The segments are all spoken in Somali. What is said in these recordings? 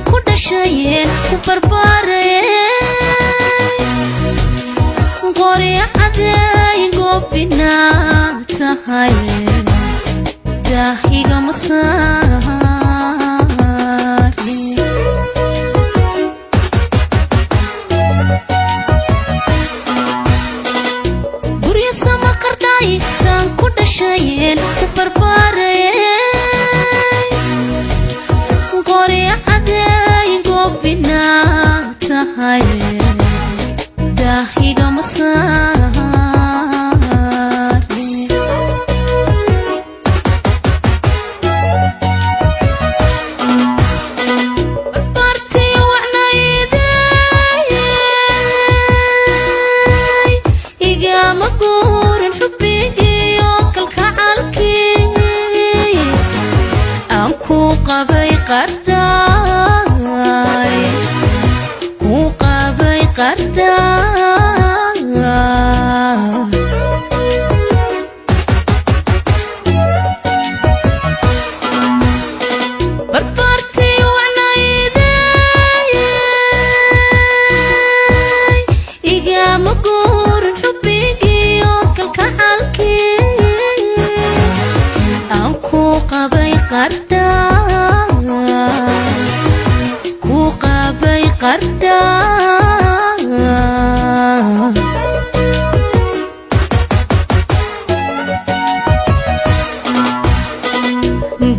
Ku dhashayeen ku barbaarayeen qoryacaday goobinaa tahay daahigama saarin. Guryo sama qardhay taan ku dhashayeen ku barbaarayeen qoryacaday goobinaa tahay daahigama saarin. Barbartii wacnayday igama guurin xubbigiyo kalkacalkii aan ku qabay qardhay, ku qabay qardhay. Barbartii wacnayday igama guurin xubbigiyo kalkacalkii aan ku qabay qardhay, ku qabay qardhay.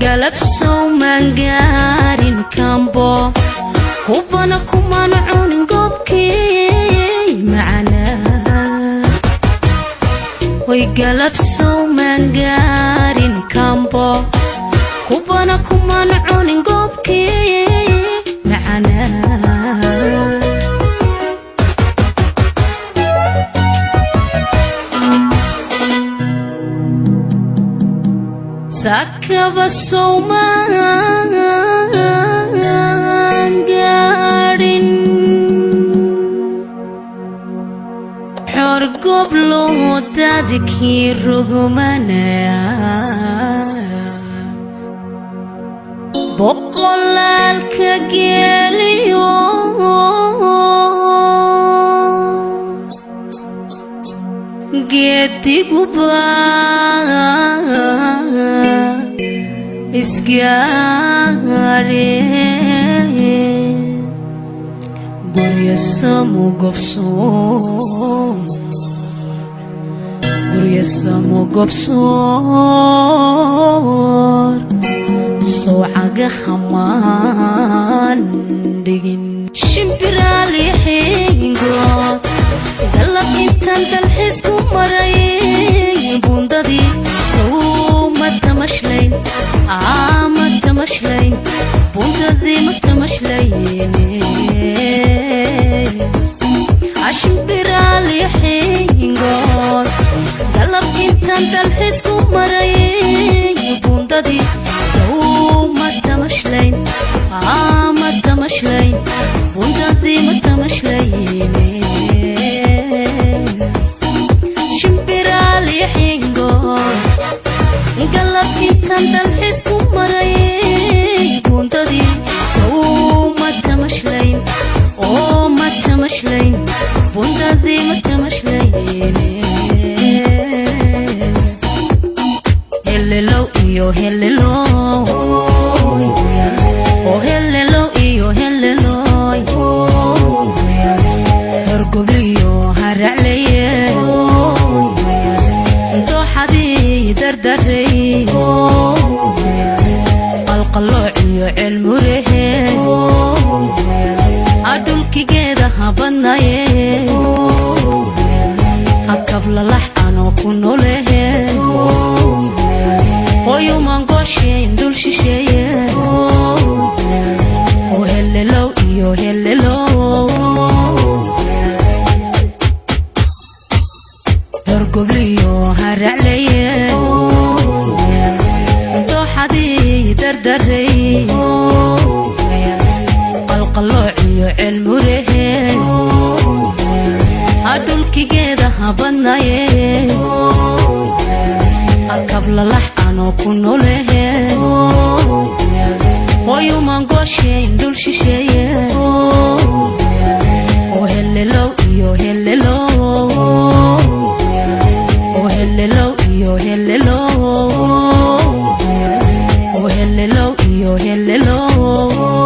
Galab sowmaan gaarin kambo kubana kumaan cunin goobkii macanaa way. Galab sowmaan gaarin kambo kubana kumaan cunin goobkii macanaa. Sakaba sowmaan gaadhin xor gobloo dadkii rogmanaya boqolaalka geeliyo geediguba isgaadheen guryo samu gobsoon, guryo samu gobsoor sowcaga hamaan dhigin shimbiraalixingo galab intaan dalxiis ku maray buundadii sow ma tamashlayn, ma tamashlayn buundadii, ma tamashlayn ashimbiraalixingood galab intaan dalxiis ku maray buundadii sow ma tamashlayn, ma tamashlayn buundadii, ma tamashlayn shimbiraalixingood galab intaan dalxiis ku maray buundadii sow ma tamashlayn, oo ma tamashlayn buundadii, ma tamashlayn. Helelow iyo helelow oo helelow iyo heleloy horgobliyo haracleye dooxadii dardaray qalqalooc iyo celmurehe adhulkigeeda habadnaye hakablalax anoo ku nolehe hoyumangoosheyn dhul shisheeye oo helelow iyo helelow horgobliyo haracleye dooxadii dardaray qalqalooc iyo celmurehe adhulkigeeda habadnaye hakablalax anoo ku nolehe. Hooyuman gooshayn dhul shisheeye. Oo helelow iyo helelow, oo helelow iyo helelow, oo helelow iyo helelow.